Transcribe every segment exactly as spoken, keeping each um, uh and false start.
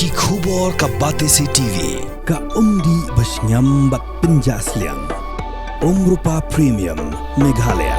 Ki khubor ka Batesi T V, ka umdih ba shngiam bad pynjah sliang. Umrupa Premium, Meghalaya.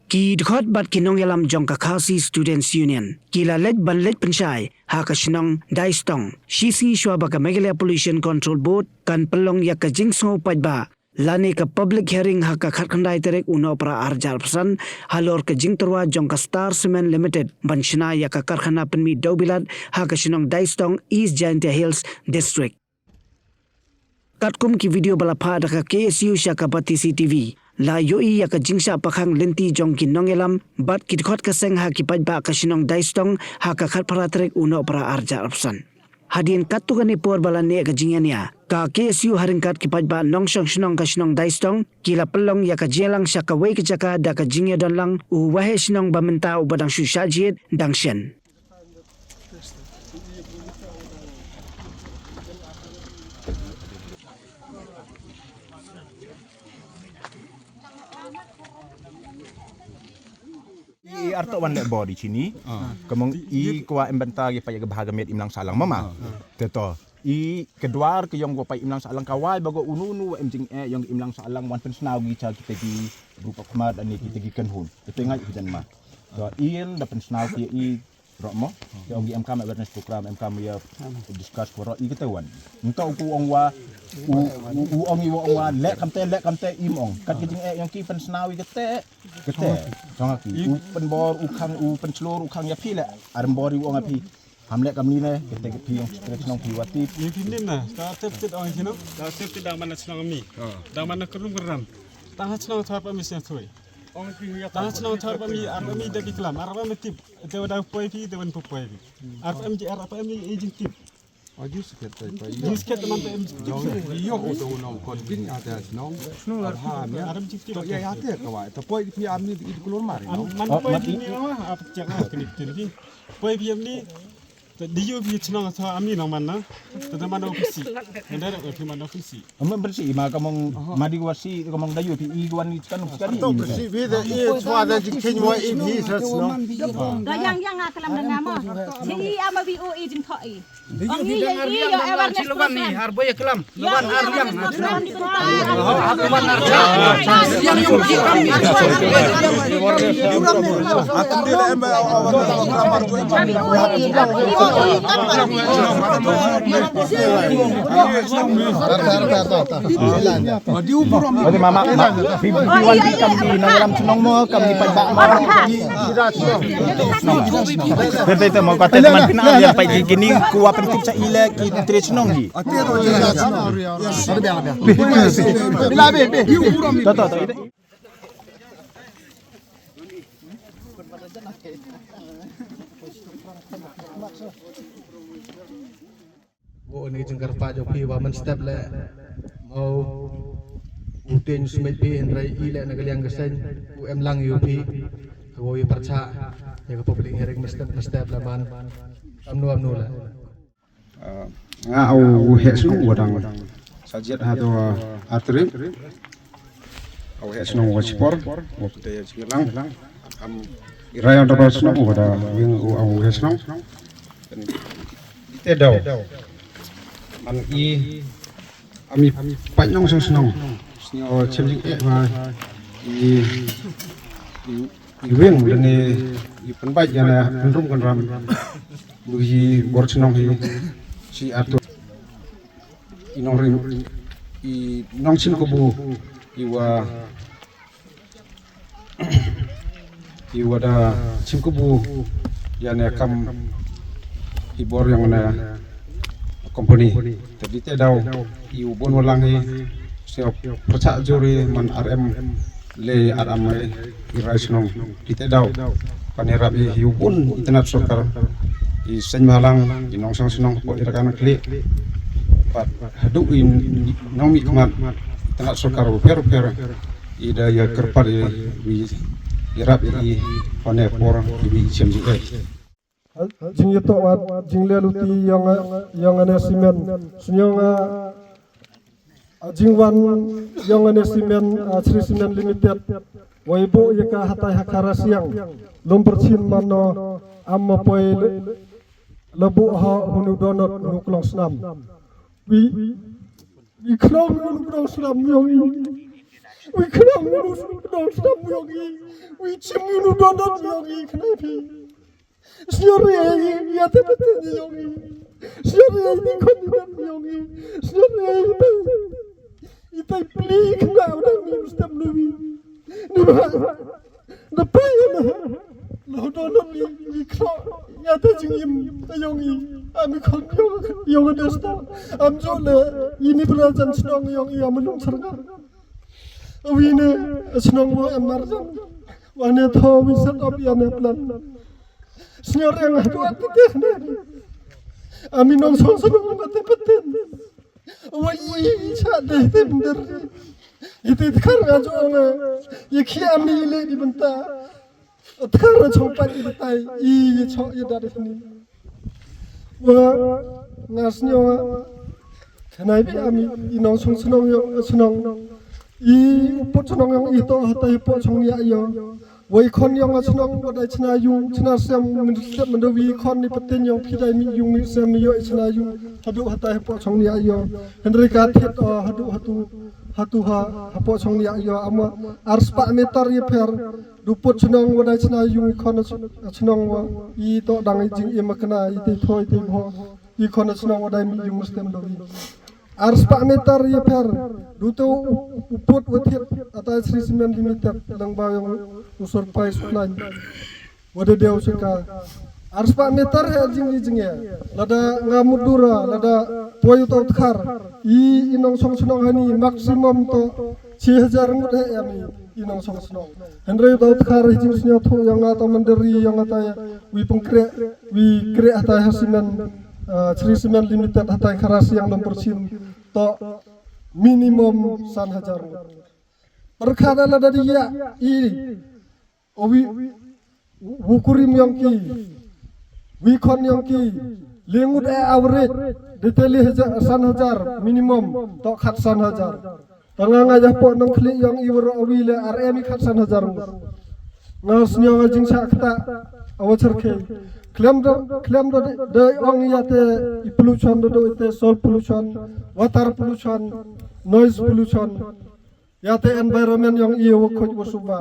Ki dkhot bad ki nongïalam jong ka Khasi Students Union ki la leit ban leit pynshai ha ka shnong Daistong, shi sngi shuwa ba ka Meghalaya Pollution Control Board kan pynlong ïa ka jingsngew paidbah lane ka public hearing ha ka khatkhyndai tarik u Nohprah arhajar arphew san, halor ka jingtyrwa jong ka Star Cement Limited ban shna ïa ka karkhana pynmih dewbilat ha ka shnong Daistong, East Jaintia Hills District. Katkum ki video ba la phah da ka K S U sha ka Batesi T V, la ïohi ïa ka jingshah pakhang lynti jong ki nongïalam bad ki dkhot ka seng ha ki paidbah ka shnong Daistong ha ka khatphra tarik u Nohprah arhajar arphew san. Hadien katto katne por ba la neh ka jingïania, ka K S U ha ryngkat ki paidbah nongshong shnong ka shnong Daistong ki la pynlong ïa ka jingïalang sha kawei ka jaka da ka jingïadon lang u waheh shnong ba mynta uba dang shu shah jied dang shen. I ar to wan leh bor i chini. Ka mong i kwah em bynta ki pait ka bha ka miet imlang sahlang mama. Te to i ka dwar ka ïong ka pait imlang sahlang ka wai ba ka unu unu em jing eh ïong imlang sahlang wan pynsnaw ki cha kita ki rupa khmat ani kita ki kynhun. Kita ngai hujan ma. To in da pynsnaw ki i ro mo. Te ong ki em kam awareness program em kam ïa discuss ko ro i kita wan. Nto ku ong wa u u- u ong i wa ong wa leh kamte leh kamte im ong. Kat ki jing eh ïong ki pynsnaw i kita. Kete, jong ki, u pynbor, u khang, u pynshlur, u khang ïa phi le, ar mbor u ong ïa phi. Ham le kam ni ne, kete ki phi ong stre chnong phi wati. Ni phi nin na, ta tep tit ong chnong, ta tep tit dang mana chnong mi. Dang mana kerum keram. Tang ha chnong thar pa mi snya thui. Tang ha chnong thar pa mi, ar pa mi da ki klam, ar pa mi tip. Te wada poi phi, te wan poi phi. Ar pa mi, ar pa mi ejin tip. Aju siket tai pai. Aju siket teman pai. Yo, yo, uto unong kon bin ada senong. Senong lah. Ha, ya. Ada mesti kita. Ya, ya, ada kawan. Tapi pia amni di kulur mari. Man pai di ni lah, apa cakap kena kena ni. Pai pia ni. Di yu pia senong sa amni nang mana. Tetapi mana ofisi. Mana ada pia mana ofisi. Amun bersih, ma kamong madi wasi, kamong dayu pi i gwan ni kan sekali. Atau bersih bida i suara jingkin wa i bi sa senong. Yang yang ngakalam dengan mo. Sini ama bi o i jingthok i. Ong i ïa i ïa awareness program. Ïa awareness program. Odi mama, pi pi wan pi kam pi nang lam chnong mo kam pi pai ba mo. Pi pi pi mo ka te man pi nang lam pai ki kini ku wa pen tip sa ile ki tre chnong hi. Pi pi pi. Pi pi pi. Pi pi pi. Pi pi pi. Mo ni jingkyrpad jong phi ba mynstep le mo u tin sumit phi hynrei i le na ka liang ka seng u em lang ïa phi. Ka wo ïa pyrchah ïa ka public hearing mynstep mynstep le man. Amnu amnu le. Nga au heh shnong u dang sa jied ha to artri. Au heh shnong u chipor u pute ya chilang. Am i raya da ba shnong u da wing u au heh shnong. Te dau man i ami pait nong shnong shnong. Chem jing eh ba i i wing lane i pynbait ïa na pynrum kan ram. Lu hi bor chnong hi si atu i nong rim i nong chin kubu i wa i wa da chin kubu ïa ne kam i bor yang na company. Te di te dau i u bon walang hi. Sio pyrchah juri man R M le R M i rai shnong di te dau. Pan i rap i hi u bon i tnat sorkar i seng malang i nong sang shnong po i rakan kli. Pat hadu i nong mi khmat i tnat sorkar u per u per i da ya kerpat i wi i rap i pan i por i wi i chem ji. Jingïatoh wat jingleh luti ïa nga, ïa nga ne simen. Sniang a, a jingwan ïa nga ne simen, a Sri Cement Limited. Wei buh ïa ka hatai ha Kharasiang, Lumpyrchin mano, am ma poi le-, la buh ha hunu donot, hunu klong snam. Wi, wi khnong hunu klong snam yong i. Wi khnong hunu klong snam yong i. Wi chim hunu donot yong i khnai phi. Sñiawbha ïa ïa te paten yong i. Sñiawbha ïa i khon i yong i. Sñiawbha ïa i te. I te pli khna u dang mi stem lu i. Ni ba. Na pai ïa na. Lo do lo mi i khro. Ïa te jingim te yong i. Ami khon yong yong a desta. Am jo le i ni bra jan shnong yong i am lung sarga. Wi ne shnong wa am marjan. Wa ne tho wi set up ïa ne plan. Sñiaw reng haduh ati teh ne. Ami nongshong shnong ati paten. Wa i cha de te mder. Iti tkar nga jong nga. I khi ami le di benta. Tkar chong pat i tai i cho i da de ni. Wa nga sñiaw. Khnai bi ami i nongshong shnong yong shnong. I u put shnong yong i to hatai put shnong ïa ïa. Wei khon yong a chnong wa dai chna yung chna sem min step min da wi khon ni patin yong phi dai mi yung mi sem mi yo i chna yung haduh hatai hapoh chong ni ayo. Hynrei ka thiet o haduh hatu hatu ha hapoh chong ni ayo ama arspah meter ye pher du put chnong wa dai chna yung khon a chnong wa i to dang i jing i makna i te thoi te bho i khon a chnong wa dai mi yung stem da wi. Arspah meter ye pher du to u put wa thiet atai Sri Cement Limited lang ba yong u surprise plan. Wa da deu sika. Arspah meter he jing i jing e. Lada nga mudura lada poi u to tkhar. I i nongshong shnong hani maximum to chi hajar ngut he em i i nongshong shnong. Hynrei u to tkhar hi jing sñiaw tho yong nga to mandari yong nga tai wi pengkreh wi kreh hatai ha cement. Ah, Sri Cement Limited hatai Kharasiang Lumpyrchin to minimum san hajar. Perkara lada dia i o wi wu kurim yong ki wi khon yong ki lengut e average de te le hajar san hajar minimum to khat san hajar. Tanga nga ja po nang khli yong i waro o wi le ar em i khat san hajar. Nga sñiaw nga jingsa kata awa cherkhei. Klem do klem do de ong ïa te i pollution do do te soil pollution, water pollution, noise pollution. Ïa te environment yong i wa khoj wa suba.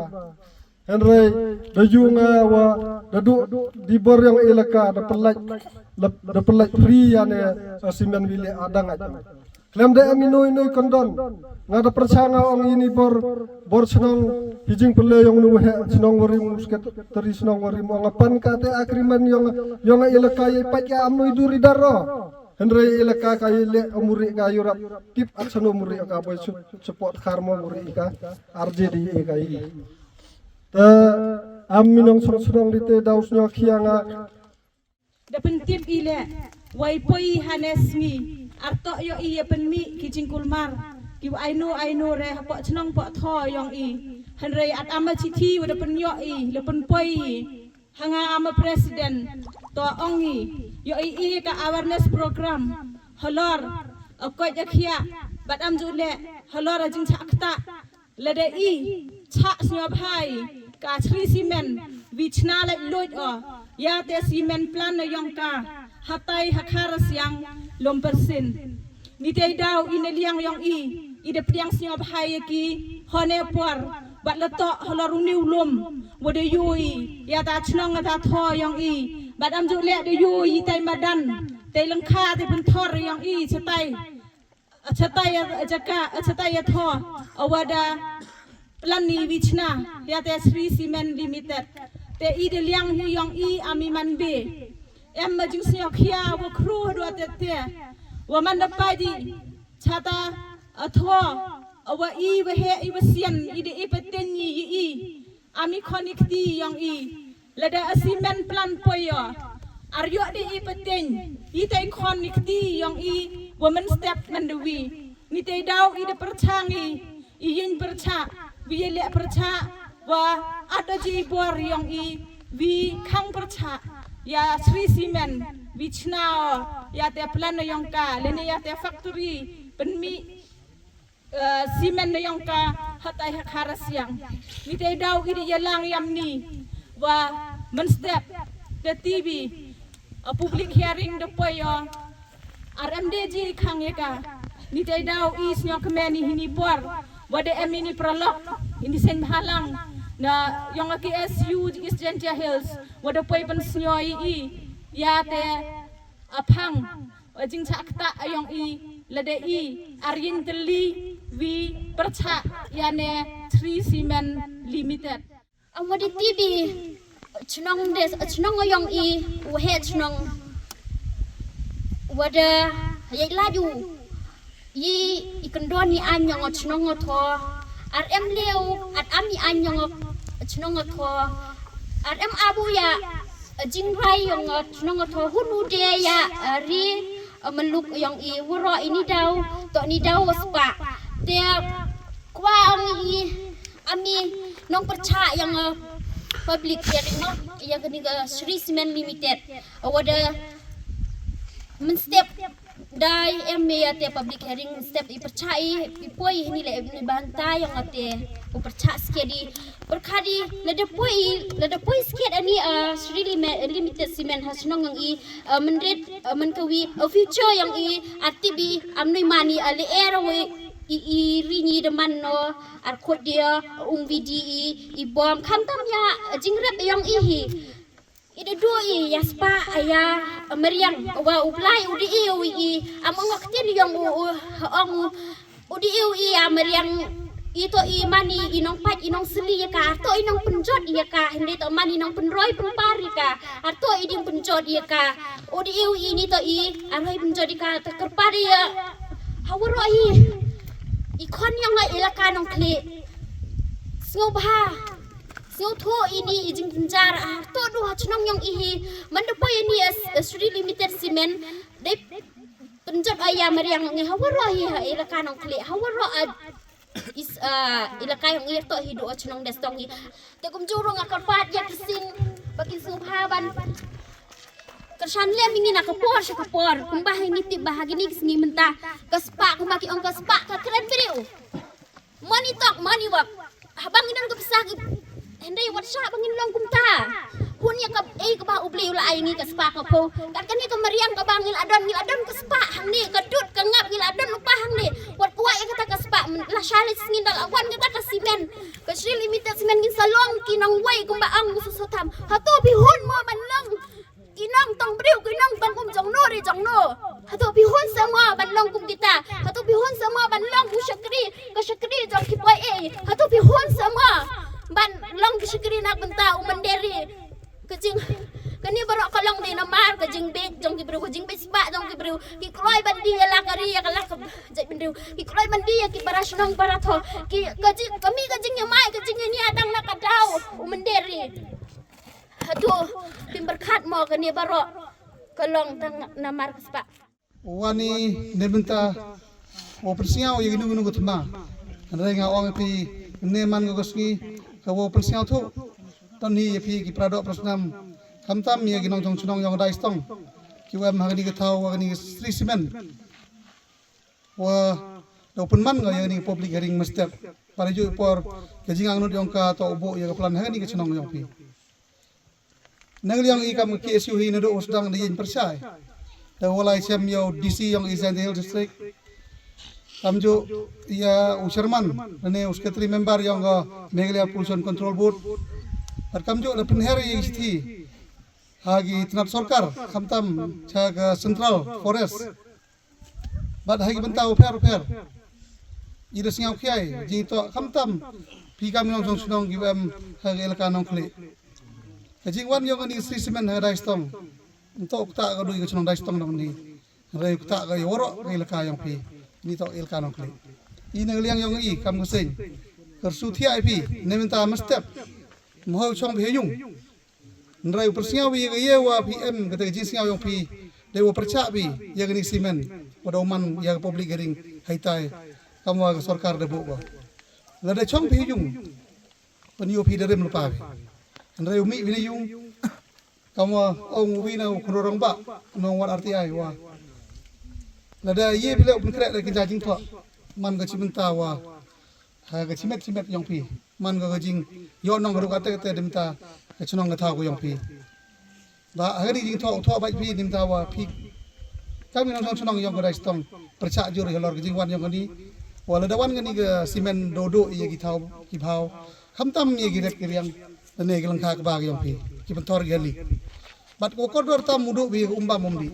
Hynrei da yu nga wa da du di bor yong elaka da pelaj da pelaj free ïa ne cement wi le adang aja. Klem da em inoi inoi kondon. Nga da percha nga ong ini bor bor chnong hi jing pele yong nu he chnong warim secretary chnong warim ong apan ka te agreement yong yong elaka ye pat ya am noi duri daro. Hynrei elaka ka ye le amuri ka yurap tip at sano muri ka boy support khar mo muri ka R J D ka i. Te am minong song song di te daus nyo khianga. Da pyntip i le wai poi hanes mi arto yo i ye pynmi ki jingkulmar ki aino aino re hapo chnong po tho yong i. Hynrei at ama chithi wa da pynyo i le pynpoi i. Hanga ama president to ong i yo i i ka awareness program halor a koit a khia bat am ju le halor a jingchak kta. Lada i chak sñiawbha i ka Sri Cement wi chna lait luid o ïa te cement plant na yong ka hatai ha Kharasiang Lumpyrchin. Ni te daw i na liang yong i i da pdiang sñiawbha ïa ki hone por bat la to halor u niw lum wa da yu i ïa ta chnong ta tho yong i bat am ju le da yu i tai madan tai lengkha tai pynthor yong i chatai. Achatai ya jaka achatai ya tho awada plan ni wichna ya te Sri Cement Limited. Te i de liang hi yong i ami man be em ma jing sñiaw khia wa khru hadwa te te wa man da pai di chata atho awa i wa he i wa sian i de i paten ni i ami khon i kti yong i. Lada a cement plant poyo ar yo de i paten i tai khon i kti yong i wa man step man de wi. Ni te daw i de perchang i i yin percha wi ye le percha wa ada ji bor yong i wi khang percha ya Sri Cement wi chna o ya te plant yong ka lene ya te factory penmi Simen na yong ka hatai ha Khara Siang. Ni te daw i di yalang yam ni wa mynstep da T V a public hearing da poyo. Ar em de ji khang ya ka. Ni te daw i snyo kmen ni hini por wa de em ini pralok ini sen halang na yong a K S U East Jaintia Hills wa da poi ban snyo i i ya te aphang a jingchak ta a yong i lade i ar yin teli wi percha ya ne Shree Cement Limited. Amodi T V chnong des chnong yong i wahe chnong wada ye laju i i kendon i an yong chnong tho ar em leo at am i an yong chnong tho ar em abu ya jingrai yong chnong tho hunu de ya ri meluk yong i wuro ini daw to ni daw spa te kwa ong i ami nong percha yong public hearing mo ya kani ka Shree Cement Limited awada mynstep dai em me ya te public hearing step i percha i i poi ni le ni banta yong te u percha skedi perkhadi lada poi lada poi sked ani Shree Limited Cement ha chnong yong i mendrit menkawi future yong i atibi amnui mani ale er i i rini de man no ar khot dia um vidi i i bom khamtam ya jingrep yong i hi i de do i ya spa aya meriang wa u blai u di i u i am ngok tin yong u ong u di i u i ya meriang i to i mani i nong pat i nong seli ya ka to i nong penjot ya ka hende to mani nong penroi penpar ya ka ar to i ding penjot ya ka u di i u i ni to i arhoi penjot ya ka ta kerpar ya hawaro i i khon yong nga ilaka nong kli sngobha sngotho ini i jingpynjar ar to du ha chnong yong i hi man da poi ini Shree Limited Cement dei penjot aya meriang ngi hawaro hi ha ilaka nong kli hawaro a is ilaka yong i to hi du chnong destong hi te kum juro nga karpat ya kisin bakin sngobha ban kershan lem ngi na kapor sha kapor kumba hi ngi tip ba ha gini kisngi menta ka spa kumba ki ong ka spa ka kren briew Money talk, money walk. Habang ngi don ka pisa ki hynrei wat sha ba ngin long kumta. Hun ya ka ei kaba u Blei u la ai ngi ka spa ka pho. Kat kane ka mariang kaba ngi la don ngi la don ka spa hangne ka dud ka ngap ngi la don u pa hangne. Wat kwah ya kata ka spa la sha le sngi da la wan kata ka simen. Ka Shree Limited Simen ngin sa long ki nongwei kumba ang u Soso Tham. Hato phi hun mo ban long. Ki nong tong briew ki nong tong kum jong no ri jong no. Hato phi hun sa mo ban long kum kita. Hato phi hun sa mo ban long u shakri ka shakri jong ki poi e. Hato phi hun sa mo ban long ki shakri na bynta u mynder ri. Ka jing kani baroh ka long dei namar ka jingbit jong ki briew ka jingbit spah jong ki briew ki kloi ban die ïa la ka ri ïa ka la ka jait bynriew ki kloi ban die ïa ki para shnong para tho ki ka jing kami ka jingïamai ka jingïania dang na ka daw u mynder ri. Hato phi pyrkhat mo kane baroh ka long tang namar ka spah. Wani ne mynta u pynsngew ïa kinu kinu ka thma. Hynrei nga ong ïa phi ne man ka sngi ka u pynsngew thu. Ton hi ïa phi ki para doh para snam khamtam ïa ki nongchong chnong ïong dai stong ki wem ha kani ka thaw ha kani ka Shree Cement. Wa da u pynman nga ïa kani ka public hearing mynstep. Para ju por ka jingangnud ïong ka to u buh ïa ka plan ha kani ka chnong ïong phi. Nang liang i kam K S U hi naduh u sdang da ïing pyrshah. Da u lai chem ïa u D C ïong East Jaintia Hills District. Kam ju ïa u chairman ne u secretary member ïong ka Meghalaya Pollution Control Board. Bad kam ju da pynher ïa i shithi ha ki tnat sorkar khamtam cha ka Central Forest. Bad ha ki bynta u pher u pher i da sngew khiai jingtoh khamtam phi kam nongchong chnong ki em ha ka elaka Nongkhlieh. Ka jingwan ïong kani Shree Cement ha Daistong. Nto kata ka dui ka chnong Daistong dong ni. Hynrei kata ka ïa waroh ka elaka ïong phi. Ni to elaka Nongkhlieh. I na ka liang ïong i kam ka seng. Ka rsu thiah i phi ne mynta mynstep. Mhoi chong phi ha yung. Hynrei u pyrsngew ïa ka ïa wa phi em kata ka jingsngew ïong phi. Dei wa pyrchah phi ïa kani Shree Cement wa da u man ïa ka public hearing haitai. Kam wa ka sorkar da buh wa. Lada chong phi ha yung. Pynïoh phi da rim lypa phi. Hynrei u mih phi na yung. Kam wa ong u wi na u khun rong ba nong wat R T I wa. Lada ïa phi le u pynkreh da kynja jingthoh. Man ka chimynta wa ha ka chimet chimet yong phi, man ka ka jing yo nong ruh kate kate dymta ka chnong ka thaw ka yong phi. Ba ha ka dei jing thoh thoh bait phi dymta wa phi kam ngi nong chnong yong ka Daistong pyrchah jur halor ka jing wan yong ka ni. Wa lada wan ka ni ka simen dodo ya ki thaw ki bhaw, khamtam ya ki rek ki riang, lane ki lyngkha ka ba ka yong phi ki pynthor ki hali. Bad ko kordor tam mudu phi ka umba mumdi.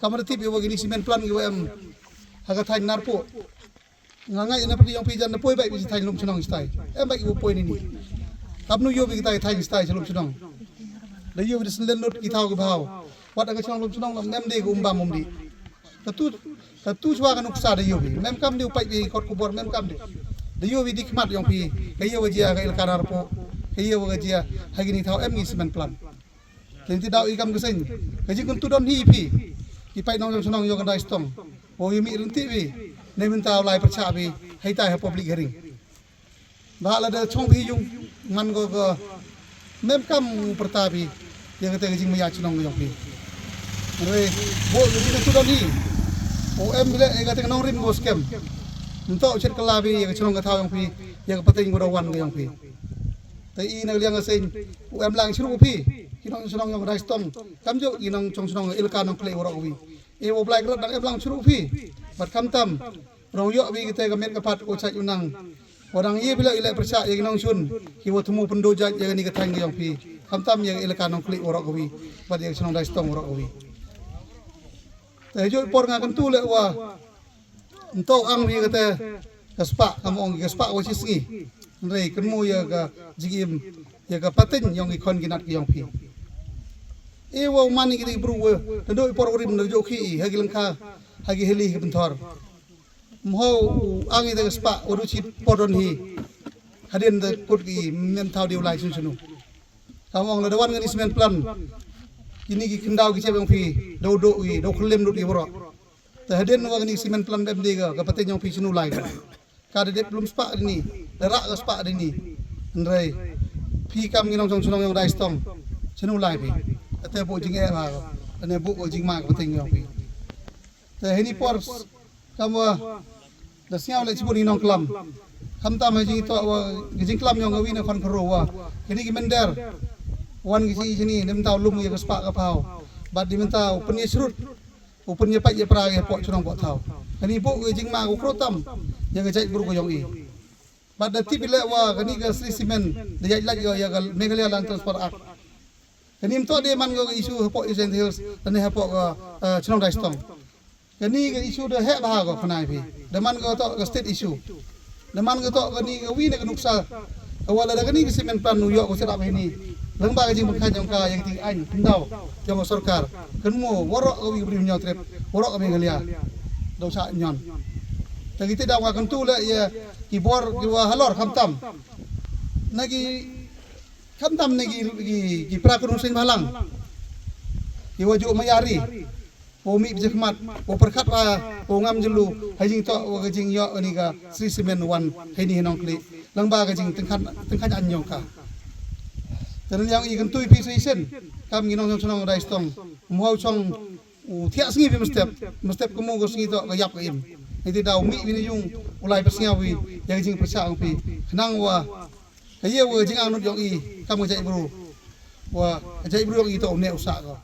Kam da tip ya wa ki ni simen plan ki wa em ha ka thaiñ Narpuh. Nga ngai na pyrdi yong phi jan na poi bai bi thaiñ lum chnong stai. Em bai ki poi ni ni. Kap nu yo bi thaiñ stai lum chnong. Da yo bi selen lut ki thaw ki bhaw. Wat ka chnong lum chnong nem de ku umba mumdi. Katu katu chwa ka nuksa da yo bi. Mem kam de upai bi kot kubor mem kam de. Da yo bi di khmat yong phi. Ka yo wa jia ka ilka Narpuh. Ka yo wa jia ha ki ni thaw em ngi simen plan. Teng ti daw i kam ka seng ka jing kun tu don hi phi. I pai nong jong chnong yo ka Daistong. O i mi renti phi. Ne mynta u lai pyrchah phi. Hai tai ha public hearing. Ba la da chong phi yung man ko ko mem kam u pyrta phi. Ya ka te ka jing maya chnong yong phi. Re bo ka jing tu don hi. O em bile ya ka te ka nong rim ko skem. Nto chet ka la phi ya ka chnong ka thaw yong phi. Ya ka pateng ko da wan ka yong phi. Te i na liang ka seng u em lang chru phi. Ki nong chnong yong Daistong. Kam jo i nong chong chnong ilka nong kle warok wi. E wa blai krot dang em lang chru phi. Bat kam tam. Rong yok wi kite ka met ka pat ko chai unang. Wa dang ye bila ile pyrchah ya ki nong chun. Ki wa thumu pyndu jait ya ni ka thang yong phi. Kam tam ya ilka nong kle warok wi. Bat ya chnong Daistong warok wi. Te jo por nga kan tu le wa. Nto ang wi kate ka spah kam ong ka spah wa chi sngi. Nrei kan mu ya ka jigim ya ka patin yong i khon ki nat ki yong phi. E wa man ki bru wa nado i por urim na jo khi ha ki lengkha ha ki heli ki benthor. Mho ang i ka spah wa du chi podon hi. Hadin da kut ki men thau di ulai sun sunu. Kam ong la da wan ngani simen plan. Kini ki khendau ki chep yong phi do do i do khlem lut i bro. Te hadin wa ngani simen plan bem di ka ka patin yong phi sunu lai ka. Ka da dep lum spah dini, da rak ka spah dini. Nrei phi kam ngi nong chong chnong yong Daistong. Chnu lai phi. Ate bu jing eh ba ka. Ane bu ko jing ma ka pateng yong phi. Te hini por kam wa da sñiaw le chibun i nong klam. Kam tam ha jing to wa ka jing klam yong ka wi na fan kro wa. Kini ki mender. Wan ki chi chini nem taw lum ya ka spah ka phaw. Bad di mentaw pynïasrut. U pynïapait ïapra ïa poh chnong poh thaw. Kani poh ka jingma ka u khro tam ïa ka jaitbru ka jong i. Bad da tip i leh wa kani ka Shree Cement da ïaid lait ïa ka Meghalaya Land Transfer Act. Kani mynta de man ka issue hapoh East Jaintia Hills lane hapoh ka, eh, chnong Daistong. Kani ka issue da heh bha ka khnai phi. Da man ka to ka state issue. Da man ka to kani ka wi ne ka nuksa. Ka wala da kani ka simen plan u ïoh ka set up hini. Lang ba ka jingpynkhat jong ka ïa ka ting aiñ khyndaw jong ka sorkar. Kan mo waroh ka wi ka bri Hynñiewtrep, waroh ka Meghalaya. Da u sah ñion. Ta ki te da wa kan tu le ïa ki bor ki wa halor khamtam. Na ki khamtam na ki ki, ki pra ka rung seng bhalang. Ki wa ju ma yari. Wa mih bjek mat, wa pyrkhat wa, wa ngam jylliew, ha jingtoh wa ka jingïoh kani ka Shree Cement wan, ha ini ha Nongkli, lang ba ka jingtyngkhan, tyngkhan aiñ jong ka. Te nang ïa i kyntu phi sa shisien, kam ngi nong jong chnong Daistong, mhaw chong, u thiah sngi phi mestep, mestep ka mu ka sngi toh ka ïap ka im. Ngi te da u mih wi na yung, u lai pyrshah wi, ïa ka jingpyrshah ong phi, khnang wa, ka ïa wa ka jingangnud jong i, kam ka jaitbru, wa ka jaitbru jong i toh u neh u sah ko.